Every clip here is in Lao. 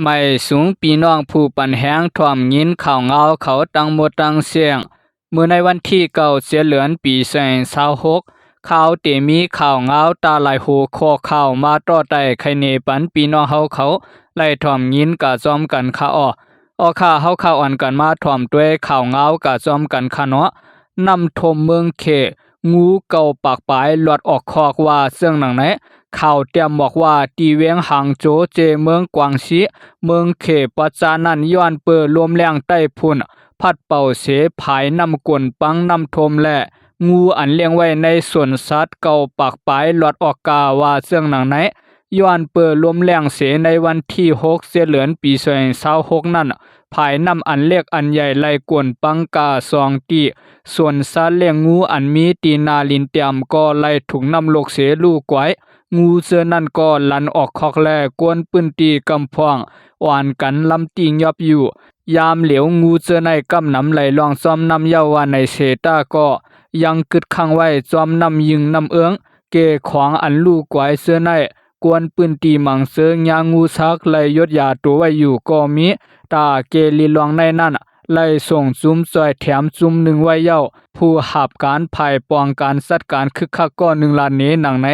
ໄໝ ສູງ ພີ່ນ້ອງຜູ້ປັນແຮງ ຖ້ອມຍິນຂ່າວງາວເຂົາ ທັງໝົດທັງແຊງ. ມື້ໃນວັນທີເກົ້າ ເຈັດເດືອນ ປີສອງພັນຊາວຫົກ ຂ່າວເຕມີຂ່າວງາວ ຕາຫຼາຍຫົວຂໍ້ຂ່າວ ມາຕໍ່ໄຕ່ໄຂເນປັນ ພີ່ນ້ອງເຮົາເຂົາ ໄດ້ຖ້ອມຍິນກະຈອມກັນ ຄະເອາະ. ເອົາ ຄະ ເຮົາຄະ ອ່ອນກັນມາຖ້ອມດ້ວຍ ຂ່າວງາວກະຈອມກັນ ຄະເນາະ. ນ້ຳຖ້ວມເມືອງເຂ ງູເກົ້າປາກປາຍ ລອດອອກຄອກ ວ່າເຊິ່ງນັ້ນແຫຼະ. ຂ່າວແຕ້ມບອກວ່າ ທີ່ແຂວງຫາງໂຈວ ເຈເມືອງກວາງຊີ ເມືອງເຂ ປັດຈານນັ້ນ ຍ້ອນເປີລົມແລ້ງໃຕ້ຝຸ່ນ ພັດເປົ່າເສ ຝາຍນ້ຳກົນປັງ ນ້ຳຖ້ວມ ແລະ ງູອັນລ້ຽງໄວ້ໃນສວນສັດ ເກົ້າປາກປາຍ ລອດອອກກາ ວ່າເຊິ່ງນັ້ນແຫຼະ. ຍ້ອນເປີລົມແລ້ງເສ ໃນວັນທີຫົກ ເຈັດເດືອນ ປີສອງພັນຊາວຫົກນັ້ນ ຝາຍນ້ຳອັນເລັກອັນໃຫຍ່ ໄລ່ກົນປັງກາສອງຕີ ສວນສັດລ້ຽງງູ ອັນມີທີ່ໜ້າລິນຕຽມ ກໍໄລ່ຖືກນ້ຳລົກເສ ລູກກວາຍ ງູເຊີ້ນັ້ນກໍຫຼັນອອກຄອກ ແລະ ຄົນພື້ນທີ່ກຳພອງ ອ່ອນກັນລຳຕີຫຍ້ອບຢູ່. ຍາມຫຼຽວ ງູເຊີ້ໃນກຳນຳໄຫຼລ່ອງຈອມນ້ຳເຍົາວ່າໃນເສ ແຕ່ກໍຍັງກຶດຄ້າງໄວ້ຈອມນ້ຳຍຶ່ງນ້ຳເອີງ ເກຂອງອັນລູກກວາຍເຊີ້ໃນ. ຄົນພື້ນທີ່ໝາງເຊີ້ຍາງງູສັກ ໄລ່ຢົດຢາໂຕໄວ້ຢູ່ກໍມີ. ຕາເກລິດລ່ອງໃນນັ້ນ ໄລ່ສົ່ງຈຸ່ມຊ່ອຍແຖມຈຸ່ມໜຶ່ງໄວ້ເຍົາ. ຜູ້ຮັບການຝ່າຍປ້ອງກັນຈັດການຄຶກຄັກ ກໍໜຶ່ງລາດເນໜັງໃນ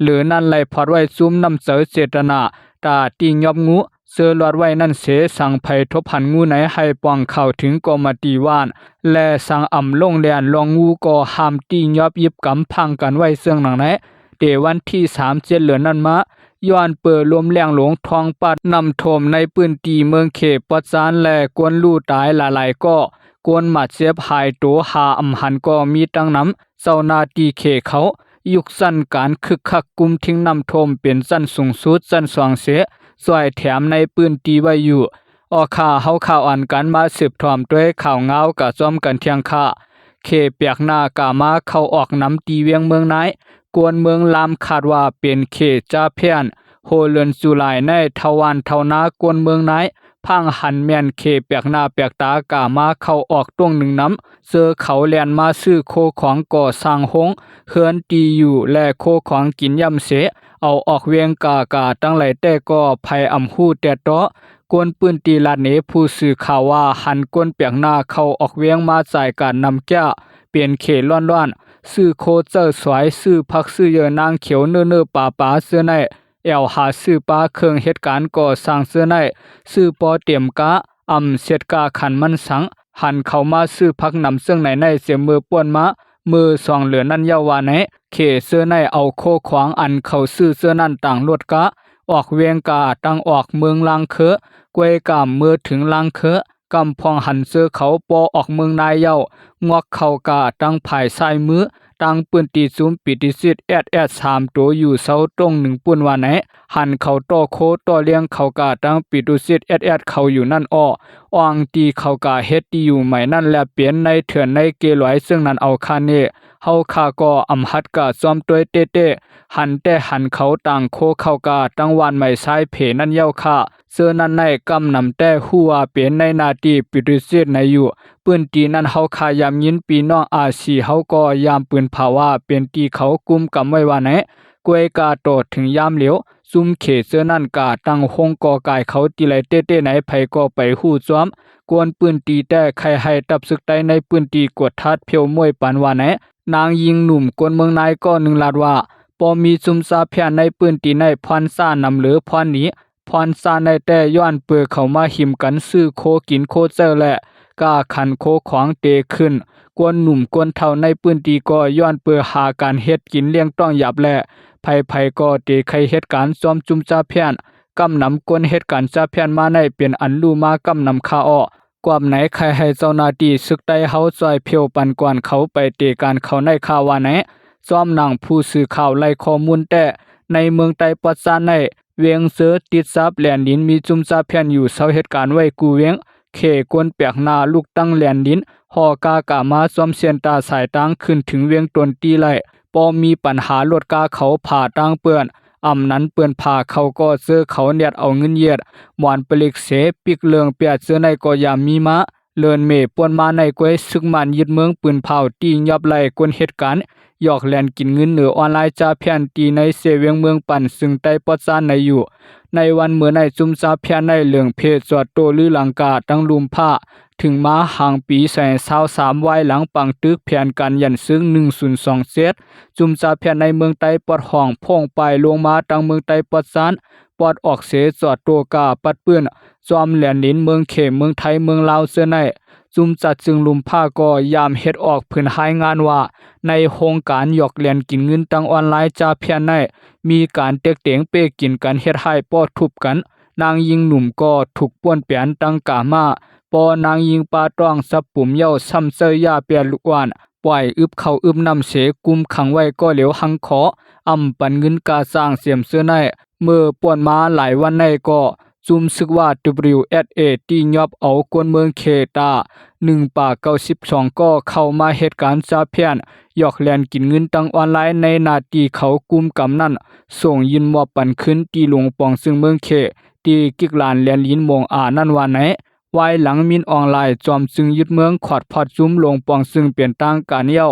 ຫຼືນັ້ນໄລ່ພອດໄວ້ຈຸ່ມນ້ຳໃຈເຈດຕະນາ ຕາຕີຫຍ້ອບງູ ເຈີລອດໄວ້ນັ້ນເສ ສັງໃຜທົບຫັນງູໃນ ໃຫ້ປ້ອງຂ່າວເຖິງກໍມາຕີບ້ານ ແລະ ສັງອຳລົງແລ່ນລ່ອງງູ ກໍຫ້າມຕີຫຍ້ອບຫຍິບກຳພັງກັນໄວ້ເຊິ່ງນັ້ນແຫຼະ. ແຕ່ວັນທີສາມ ເຈັດເດືອນນັ້ນມາ ຍ້ອນເປີລົມແລ້ງຫຼວງ ທ້ອງປາດນ້ຳຖ້ວມ ໃນພື້ນທີ່ເມືອງເຂ ປະຈານ ແລະ ຄົນຮູ້ຕາຍຫຼາຍໆກໍ ຄົນບາດເຈັບຫາຍໂຕ ຫາອຳຫັນກໍມີຕັ້ງນຳ. ເຈົ້າໜ້າທີ່ເຂເຂົາ ຍຸກຊັ້ນການຄຶກຄັກ ກຸ່ມທິງນ້ຳຖ້ວມເປັນຊັ້ນສູງສຸດ ຊັ້ນສອງເສ ຊ່ອຍແຖມໃນພື້ນທີ່ໄວ້ຢູ່. ເອົາ ຄະ ເຮົາຄະ ອ່ອນກັນມາສືບຖ້ອມດ້ວຍຂ່າວງາວກະຈອມກັນທ່ຽງຄະ. ເຂແປກໜ້າກະມາເຂົ້າອອກນຳທີ່ວຽງເມືອງນາຍ ກວນເມືອງລາມ ຄາດວ່າເປັນເຂຈາພຽນ ໂຮເລີນຈູລາຍ ໃນເທົ່າບ້ານເທົ່ານາ ກວນເມືອງນາຍ ພັງຫັນແມ່ນເຂແປກໜ້າແປກຕາ ກະມາເຂົ້າອອກຕົງໜຶ່ງນຳ. ເຈີເຂົາແລ່ນມາຊື້ໂຄຂອງກໍ່ສ້າງໂຮງເຮືອນຕີຢູ່ ແລະ ໂຄຂອງກິນຢ້ຳເສ ເອົາອອກເວງກາກາຕັ້ງຫຼາຍແຕ່ກໍໃຜອຳຮູ້ແຕ່ຕໍ່. ຄົນພື້ນທີ່ລາດເນຜູ້ສື່ຂ່າວວ່າ ຫັນຄົນແປກໜ້າເຂົ້າອອກວຽງມາຈາຍການນຳແກ້ວ ເປັນເຂດລ້ອນໆ ຊື້ໂຄເຈົ້າສວາຍ ຊື້ຜັກຊື້ເຍີ້ນາງຂຽວເນີໆປາປາເຊີ້ໃນ ແອວຫາຊື້ປາເຄື່ອງເຮັດການກໍ່ສ້າງເຊີ້ໃນ ຊື້ພໍເຕັມກະ ອຳເສັດກະຂັນມັນສັງ ຫັນເຂົາມາຊື້ຜັກນຳເຊິ່ງໃນໃນ ເສຍເມີປ່ນມາ ເມີສອງເດືອນນັ້ນເຍົາວ່າໃນ. ເຂເຊີ້ໃນເອົາໂຄຂອງອັນເຂົາຊື້ເຊີ້ນັ້ນຕາງລົດກະ ອອກວຽງກາຕັ້ງອອກເມືອງລາງເຄີ ກວຍກາມເມີເຖິງລາງເຄີ ກຳພອງຫັນເຈີເຂົາປໍອອກເມືອງນາຍເຍົາ ງອກເຂົ້າກາທາງຝ່າຍຊ້າຍມື. ທາງພື້ນທີ່ຊຸມປີຕິຊິດ ແອດແອດ ສາມໂຕຢູ່ເຊົາຕົງໜຶ່ງປຸ້ນວ່າໃນ ຫັນເຂົາຕໍ່ໂຄຕໍ່ລ້ຽງເຂົ້າກາທາງປີຕຸຊິດ ແອດແອດ ເຂົາຢູ່ນັ້ນເອາະ. ອ່ອງຕີເຂົາກາເຮັດທີ່ຢູ່ໃໝ່ນັ້ນແລະເປັນໃນເຖື່ອນໃນເກລອຍເຊິ່ງນັ້ນເອົາຄາເນ. ເຮົາຄາກໍອຳຫັດກະຊອມຕ້ວຍເຕ້ໆ ຫັນແຕ່ຫັນເຂົາຕ່າງໂຄເຂົ້າກາທາງຫວ່ານໄໝຊາຍເພນັ້ນເຍົາຄາ. ເຈີນນັ້ນໃນກຳນຳແຕ່ຮູ້ວ່າເປັນໃນໜ້າທີ່ປິຕຸເສດໃນຢູ່ ພື້ນທີ່ນັ້ນເຮົາຄາຍາມຍິນ ພີ່ນ້ອງອາຊີເຮົາກໍຍາມປືນເຜົາວ່າເປັນທີ່ເຂົາກຸມກຳໄວ້ວ່າໃນ. ກວຍກາຕໍ່ເຖິງຍາມຫຼຽວ ຊຸມເຂເຈີນນັ້ນກະຕັ້ງໂຮງກໍ່ກາຍເຂົາຕີໄລເຕ້ໆໃນ ໃຜກໍໄປຮູ້ຈອມ. ກວນພື້ນທີ່ແຕ່ໄຄໃຫ້ຕັບຊຶກໄທໃນພື້ນທີ່ກວດທັດເພວມວຍປັນວ່າໃນ. ນາງຍິງໜຸ່ມຄົນເມືອງນາຍກໍໜຶ່ງລາດວ່າ ບໍ່ມີຊຸມຊາພຽນໃນພື້ນທີ່ໃນພອນຊານຳເຫຼືອພອນໜີ ພອນຊາໃນແຕ່ຍ້ອນເປີເຂົາມາຫິມກັນຊື້ໂຄກິນໂຄເຈີແລະ ກາຂັນໂຄຂອງເຕຂຶ້ນ. ກວນໜຸ່ມກວນເຖົ້າໃນພື້ນທີ່ກໍຍ້ອນເປີຫາການເຮັດກິນລ້ຽງຕ້ອງຢາບແລະ ໃຜໆກໍເຕໄຄເຮັດການຊອມຊຸມຊາພຽນ. ກຳນຳຄົນເຮັດການຊາພຽນມາໃນເປັນອັນຮູ້ມາກຳນຳຄາເອາະ. ກວມໃນໄຄໃຫ້ເຈົ້າໜ້າທີ່ຊຶກໄທເຮົາຊ່ອຍເພວປັນກວນເຂົາໄປເຕການເຂົາໃນຄາວ່າໃນ. ຊອມໜັງຜູ້ສື່ຂ່າວໄລ່ຂໍ້ມູນແຕ່ ໃນເມືອງໄຕປະຊານໃນ ວຽງເຊີຕິດສັບແລນດິນມີຊຸມຊາພຽນຢູ່ເຊົາເຮັດການໄວ້ກູ່ວຽງ. ເຂກົນແປກໜ້າລຸກຕັ້ງແລນດິນ ຫໍກາກະມາຊອມເສັ້ນຕາສາຍຕາງຂຶ້ນເຖິງວຽງຕົນຕີໄລ ບໍ່ມີປັນຫາລົດກາເຂົາຜ່າຕາງເປື້ອນ ອຳນັ້ນເປື້ອນຜ່າເຂົາກໍເຈີເຂົາແນດເອົາເງິນຢຽດ ໝອນປະລິກເສ ປິກເລີງແປດເຈີໃນກໍຍາມມີມາ. ເລີນເມປ່ນມາໃນກວຍຊຶກໝັ້ນຍຶດເມືອງປືນເຜົາ ຕີຫຍ້ອບໄລ່ຄົນເຮັດການ ຢອກແລ່ນກິນເງິນເໜີອອນລາຍຈາພຽນ ທີ່ໃນເຊວຽງເມືອງປັນ ເຊິ່ງໃຕ້ປອດຊານໃນຢູ່. ໃນວັນມື້ໃນ ຈຸ້ມຈາພຽນໃນເຫຼືອງເພຈ ຈອດໂຕລືຫຼັງກາ ຕັ້ງລຸ່ມພ້າ ເຖິງມາຫາງປີສອງພັນຊາວສາມ ວາຍຫຼັງປັງຕຶກແຜນການຢັນເຊິ່ງ ໜຶ່ງສູນສອງເຈັດ ຈຸ້ມຈາພຽນໃນເມືອງໃຕ້ປອດຫ້ອງ ໂພງປາຍລົງມາຕັ້ງເມືອງໃຕ້ປອດຊານ ປອດອອກເສ ຈອດໂຕກາ ປັດປືນ ຈອມແລນດິນເມືອງເຂມ ເມືອງໄທ ເມືອງລາວເທື່ອໃນ. ຈຸ້ມຈັດຈຶ່ງລຸ່ມພ້າກໍຍາມເຮັດອອກເພິ່ນຮາຍງານວ່າ ໃນໂຮງການຢອກແລ່ນກິນເງິນທາງອອນລາຍຈາພຽນໃນ ມີການເຕັກເຕັງເປ້ກິນກັນ ເຮັດຮ້າຍປ້ອທຸບກັນ. ນາງຍິງໜຸ່ມກໍຖືກປ່ວນແປນຕັ້ງກາມາ ພໍນາງຍິງປາຕ້ອງຈັບກຸມເຍົາຊ້ຳໃສ່ຢາແປດລູກອານ ປ່ອຍອຶບເຂົ້າອຶບນ້ຳເສ ກຸມຂັງໄວ້ກໍຫຼຽວຫັງຂໍ ອຳປັນເງິນຄ່າຈ້າງສຽມເຊື້ອໃນ. ເມື່ອປ່ວນມາຫຼາຍວັນໃນກໍ ຈຸ້ມຊຶກວ່າ WSA ຕີຍອບເອົາຄົນເມືອງເຂດຕາ ໜຶ່ງປາເກົ້າສິບສອງກໍເຂົ້າມາເຮັດການຈາພຽນ ຢອກແລ່ນກິນເງິນທາງອອນລາຍ ໃນໜ້າທີ່ເຂົາກຸມກຳນັ້ນ ສົ່ງຍື່ນມອບປັນຄືນທີ່ຫຼວງປອງຊຶງເມືອງເຂ ທີ່ກິກຫຼານແລນດິນໂມງອານັ້ນວ່າໃນ. ວາຍຫຼັງມິນອອງລາຍ ຈອມຈຶ່ງຍຶດເມືອງ ຂອດພອດຈຸ້ມຫຼວງປອງຊຶງເປັນທາງການແລ້ວ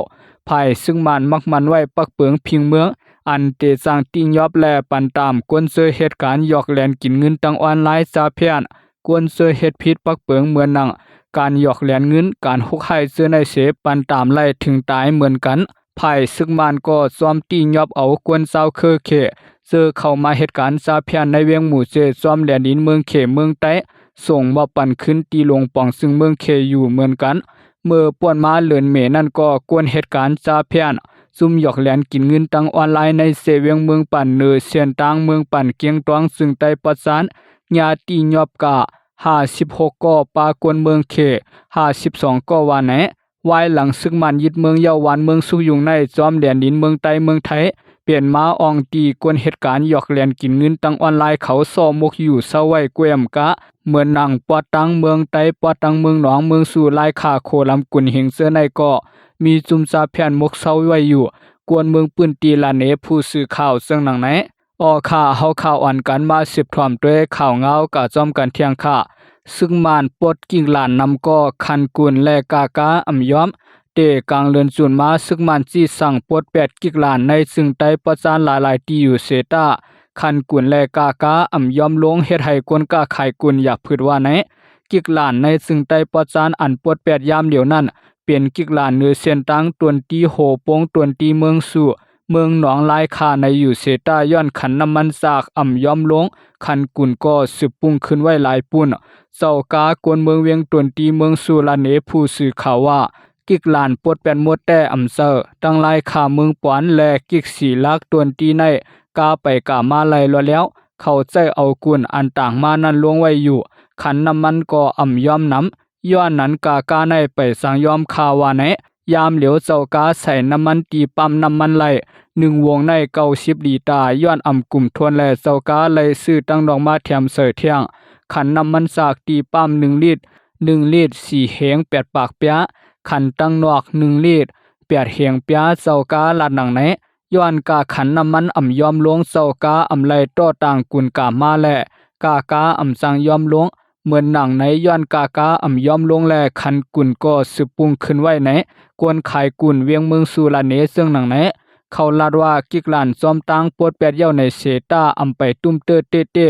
ຝ່າຍຊຶກມ້ານມັກໝັ້ນໄວ້ປັກເປິງພິງເມືອງ ອັນເຕຈ້າງຕິຍອບ ແລະ ປັນຕາມຄົນເຈີເຮັດການຢອກແລ່ນກິນເງິນທາງອອນລາຍຈາພຽນ ຄົນເຈີເຮັດຜິດປັກເປິງເໝືອນໜັງ ການຢອກແລ່ນເງິນ ການໂຫດຮ້າຍເຈີໃນເສ ປັນຕາມໄລ່ເຖິງຕາຍເໝືອນກັນ. ຝ່າຍຊຶກມ້ານກໍຊອມຕິຍອບເອົາຄົນຊາວເຄືເຂ ເຈີເຂົ້າມາເຮັດການຈາພຽນໃນວຽງໝູ່ເຈ ຊອມແລນດິນເມືອງເຂມເມືອງໃຕ້ ສົ່ງມອບປັນຄືນທີ່ຫຼວງປອງຊຶງເມືອງເຂຢູ່ເໝືອນກັນ. ເມື່ອປ່ວນມາເດືອນເມນັ້ນກໍກວນເຮັດການຈາພຽນ ຊຸມຢອກແລ່ນກິນເງິນທາງອອນລາຍໃນເຊວຽງເມືອງປັນ ເໜີເສັ້ນທາງເມືອງປັນ ກຽງຕອງ ເຊິ່ງໃຕ້ປະຊານ ຍາຕິຍອບກາ ຫ້າສິບຫົກກໍ ປາກວນເມືອງເຂ ຫ້າສິບສອງກໍວ່າແນ. ວາຍຫຼັງຊຶກມ້ານຍຶດເມືອງເຍົາວານເມືອງສຸກຍຸງໃນ ຈອມແດນດິນເມືອງໃຕ້ເມືອງໄທ ເປັນມາອ່ອງຕີກວນເຮັດການຢອກແລ່ນກິນເງິນທາງອອນລາຍ ເຂົາຊອກໝົກຢູ່ເຊົາໄວ້ແກວມກະ ເໝືອນໜັງປອດຕັງເມືອງໃຕ້ ປອດຕັງເມືອງໜອງ ເມືອງຊູ ລາຍຄາ ໂຄລຳ ກຸນເຮງເຊີ້ນໃນກໍມີຈຸ້ມຈາພຽນໝົກເຊົາໄວ້ຢູ່ ກວນເມືອງພື້ນທີ່ລະເນ ຜູ້ສື່ຂ່າວເຊິ່ງໜັງໃນ. ອໍ ຂ້າ ເຮົາຂ່າວອອນກັນມາສືບຖອມດ້ວຍຂ່າວງາວກະຈອມກັນທ່ຽງຄ່າ. ຊຶກມ້ານປົດກິກຫຼານນຳກໍ ຄັນກຸນ ແລະ ກາກາ ອຳຍອມ. ແຕ່ກາງເດືອນຈູນມາ ຊຶກມ້ານຈີສັງປົດແປດກິກຫຼານໃນຊຶງໃຕ້ປະຈານຫຼາຍໆທີ່ຢູ່ເຊຕາ ຄັນກຸນ ແລະ ກາກາ ອຳຍອມລົງ ເຮັດໃຫ້ຄົນຄ້າຂາຍກຸນຢາກຜືດວ່າໃນ. ກິກຫຼານໃນຊຶງໃຕ້ປະຈານອັນປົດແປດຍາມດຽວນັ້ນ ເປັນກິກຫຼານເໜືອເສັ້ນທາງຕົນຕີໂຮໂປງ ຕົນຕີເມືອງຊູ ເມືອງໜອງລາຍຄາໃນຢູ່ເຊຕາ ຍ້ອນຂັນນ້ຳມັນຈາກອຳຍອມລົງ ຄັນກຸນກໍສືບປຸ້ງຂຶ້ນໄວ້ຫຼາຍປຸ້ນ. ເຈົ້າກາກວນເມືອງວຽງຕົນຕີເມືອງຊູລະເນ ຜູ້ສື່ຂ່າວວ່າ ກິກຫຼານປົດແປດໝົດແຕ່ອຳເຈີ ຕັ້ງລາຍຄາເມືອງປອນ ແລະ ກິກສີລັກຕົນຕີໃນ ກາໄປກາມາໄລ່ລອດແລ້ວ ເຂົາໃຈເອົາກຸນອັນຕາງມານັ້ນລົງໄວ້ຢູ່ ຂັນນ້ຳມັນກໍອຳຍອມນຳ. ຍ້ອນນັ້ນກາກາໃນໄປສັ່ງຍອມຂ້າວ່າແນ. ຍາມຫຼຽວເຈົ້າກາໃສ່ນ້ຳມັນຕີປ້ຳນ້ຳມັນໄລ່ ໜຶ່ງວົງໃນເກົ້າສິບລີຕາ ຍ້ອນອຳກຸມທົນ ແລະ ເຈົ້າກາໄລ່ຊື້ຕັງນອກມາແຖມໃສ່ທ່ຽງ. ຂັນນ້ຳມັນຈາກຕີປ້ຳໜຶ່ງລິດ ໜຶ່ງລິດ ສີ່ເຮງ ແປດປາກປຽ ຂັນຕັງນອກ ໜຶ່ງລິດ ແປດເຮງປຽ ເຈົ້າກາລາດໜັງໃນ. ຍ້ອນກາຂັນນ້ຳມັນອຳຍອມລົງ ເຈົ້າກາອຳໄລ່ຕໍ່ຕາງກຸນກາມາ ແລະ ກາກາອຳສັ່ງຍອມລົງ ເໝືອນໜັງໃນ ຍ້ອນກາກາອຳຍອມລົງ ແລະ ຂັນກຸນກໍສືບປຸ້ງຂຶ້ນໄວ້ໃນ ກວນຂາຍກຸນວຽງເມືອງຊູລະເນເຊິ່ງໜັງໃນ. ເຂົາລາດວ່າກິກຫຼານຊອມຕາງປົດແປດເຍົາໃນເຊຕາ ອຳໄປຕຸ້ມເຕີເຕະເຕະ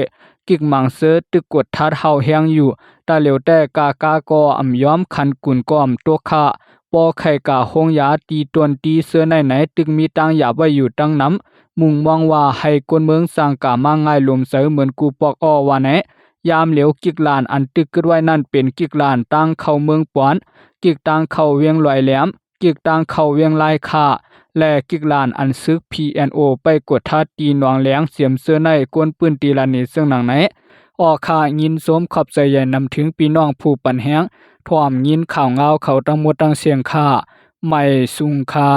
ກິກມັງເຊີ ຕຶກກົດທັດເຮົາແຮງຢູ່ ຕາຫຼຽວແຕ່ກາກາກໍອຳຍອມ ຂັນກຸນກໍອຳຕົກຂ້າ ປໍ້ໄຂ່ກາໂຮງຢາ ຕີຕົນຕີເຊື້ອໃນໃນ ຕຶກມີຕາງຢາໄວ້ຢູ່ຕັ້ງນຳ ມຸ່ງມອງວ່າໃຫ້ຄົນເມືອງສ້າງກາມາງ່າຍລົມໃຈເໝືອນກູ່ປອກອໍວ່າແນ. ຍາມຫຼຽວກິກຫຼານອັນຕຶກກຶດໄວ້ນັ້ນ ເປັນກິກຫຼານຕາງເຂົ້າເມືອງປອນ ກິກຕາງເຂົ້າວຽງລອຍແຫຼມ ກິກຕາງເຂົ້າວຽງລາຍຄາ ແລະ ກິກຫຼານອັນຊຶກ PNO ໄປກົດທັດທີ່ໜອງແຫຼງ ສຽມເຊີ້ນໃນ ກວນພື້ນທີ່ລະເນເຊິ່ງໜັງໃນ. ອອກຄ່າ ຍິນຊົມຂອບໃຈໃຫຍ່ນຳເຖິງພີ່ນ້ອງຜູ້ປັນແຮງ ພ້ອມຍິນຂ່າວງາວເຂົ້າທັງໝົດທັງສຽງຄ່າ ໄໝສູງຄ່າ.